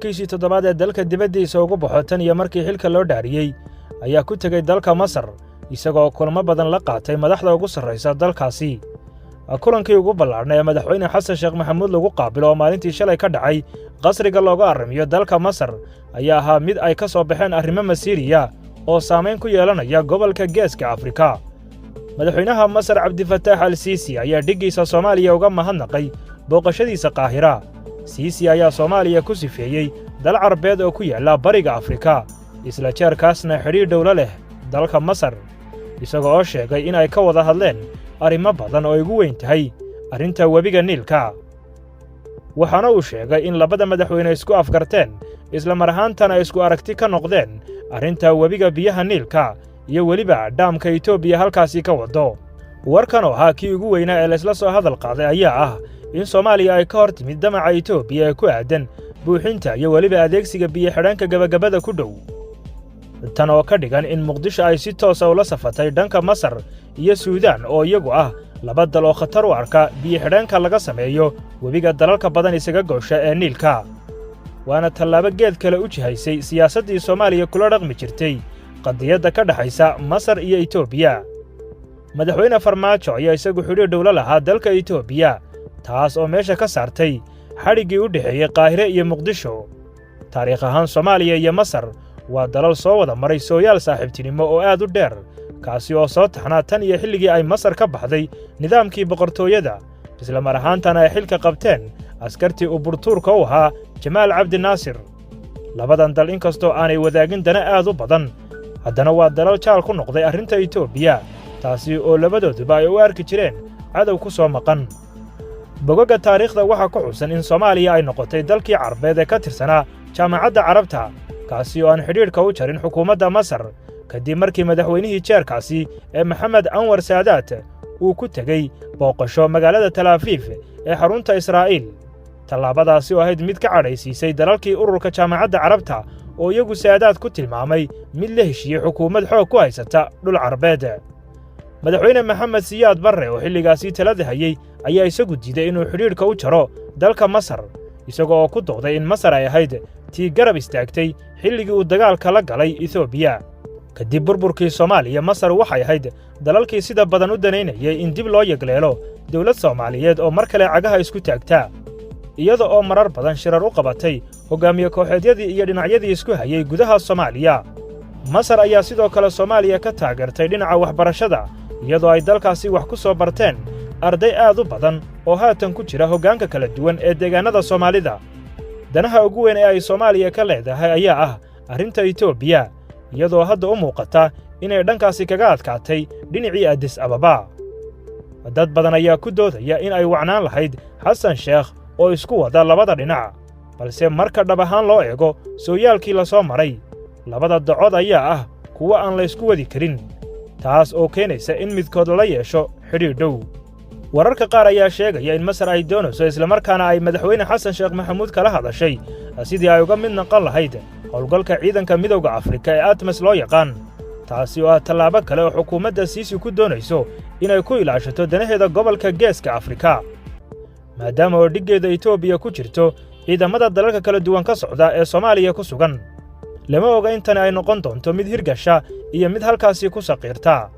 Kiisii toddobaad ee dalka dibaddiisa ugu baxo tan iyo markii xilka loo dhaariyey ayaa ku tegey dalka Masar, isagoo kulamo badan la qaatay madaxda ugu sarraysa dalkaasi. Kulankii ugu ballaadhna ee Madaxweyne Xasan Sheekh Maxamuud lagu qaabilo oo maalintii shalay ka dhacay qasriga looga arrimiyo dalka Masar ayaa ahaa mid ay ka soo baxeen arrimo masiiriya oo saamayn ku yeelanaya gobolka Geeska Afrika. Madaxweynaha Masar Cabdifataax Al Siisi ayaa dhiggiisa Soomaaliya uga mahadnaqay booqashadiisa Qaahira. Siisi ayaa Soomaaliya ku sifeeyey dal Carbeed oo ku yaalla Bariga Afrika, isla jeerkaasna xidhiidh dhowlo leh dalka Masar, isaga oo sheegay in ay ka wada hadleen arrimo badan oo ay ugu weyn tahay arrinta webiga Niilka. Waxaana uu sheegay in labada madaxweyne isku afgarteen, isla mar ahaantana isku aragti ka noqdeen arrinta webiga biyaha Niilka iyo weliba dhaamka Itoobiya halkaasi ka waddo. Warkan oo ahaa kii ugu weynaa ee laysla soo hadal qaaday ayaa ah in Soomaaliya ay ka hor timid damaca Itoobiya ee ku aadan buuxinta iyo weliba adeegsiga biyo-xidhaanka gebagabada ku dhow, tan oo ka dhigan in Muqdisho ay si toosa ula safatay dhanka Masar iyo Suudaan, oo iyagu ah laba dal oo khatar u arka biyo-xidheenka laga sameeyo webiga dalalka badan isaga goosha ee Niilka. Waana tallaabo geed kale u jihaysay siyaasaddii Soomaaliya kula dhaqmi jirtay qadiyadda ka dhexaysa Masar iyo Itoobiya. Madaxweyne Farmaajo ayaa isagu xidhiir dhowlo lahaa dalka Itoobiya, taas oo meesha ka saartay xadhiggii u dhexeeyey Qaahire iyo Muqdisho. Taariikh ahaan, Soomaaliya iyo Masar waa dalal soo wada maray sooyaal saaxiibtinimo oo aad u dheer, kaasi oo soo taxnaa tan iyo xilligii ay Masar ka baxday nidaamkii boqortooyada, isla mar ahaantana ay xilka qabteen askartii uu burtuurka u ahaa Jamaal Cabdinaasir. Labadan dal, inkastoo aanay wadaagin dana aad u badan, haddana waa dalal jaal ku noqday arrinta Itoobiya, taasi oo labadooduba ay u arki jireen cadow ku soo maqan. Bogagga taariikhda waxaa ku xusan in Soomaaliya ay noqotay dalkii Carbeed ee ka tirsanaa Jaamacadda Carabta, kaasi oo aan xidhiidhka u jarin xukuumadda Masar, kadib markii madaxweynihii jeerkaasi ee Maxamed Anwar Saadaat uu ku tegey booqasho magaalada Talaafiif ee xarunta Israa'iil, tallaabadaasi oo ahayd mid ka cadhaysiisay dalalkii ururka Jaamacadda Carabta, oo iyagu Saadaad ku tilmaamay mid la heshiiyey xukuumad xoog ku haysata dhul Carbeed. Madaxweyne Maxamed Siyaad Barre oo xilligaasi talada hayey ayaa isagu diiday inuu xidhiidhka u jaro dalka Masar, isaga oo ku dooday in Masar ay ahayd tii garab istaagtay xilligii uu dagaalka la galay Etoobiya. Kadib burburkii Soomaaliya, Masar waxay ahayd dalalkii sida badan u danaynayay in dib loo yegleelo dawlad Soomaaliyeed oo mar kale cagaha isku taagtaa, iyada oo marar badan shirar u qabatay hoggaamiye kooxeedyadii iyo dhinacyadii isku hayay gudaha Soomaaliya. Masar ayaa sidoo kale Soomaaliya ka taageertay dhinaca waxbarashada, iyadoo ay dalkaasi wax ku soo barteen arday aad u badan oo haatan ku jira hoggaanka kala duwan ee deegaannada Soomaalida. Danaha ugu weyn ee ay Soomaaliya ka leedahay ayaa ah arrinta Itoobiya, iyadoo hadda u muuqata inay dhankaasi kaga adkaatay dhinacii Addis Ababa. Dad badan ayaa ku doodaya in ay wacnaan lahayd Xasan Sheekh oo isku wada labada dhinac, balse marka dhab ahaan loo eego sooyaalkii la soo maray, labada docod ayaa ah kuwo aan la ysku wadi karin, taas oo keenaysa in midkood lala yeesho xidhiidh dhow. Wararka qaar ayaa sheegaya in Masar ay doonayso, islamarkaana ay Madaxweyne Xasan Sheekh Maxamuud kala hadashay sidii ay uga mid noqon lahayd howlgalka ciidanka Midowda Afrika ee ATMIS loo yaqaan, taasi oo ah tallaabo kale oo xukuumadda Siisi ku doonayso inay ku ilaashato danaheeda gobolka Geeska Afrika, maadaama oo dhiggeeda Itoobiya ku jirto ciidamada dalalka kala duwan ka socda ee Soomaaliya ku sugan. Lama oga intani ay noqon doonto mid hirgasha iyo mid halkaasi ku saqiirta.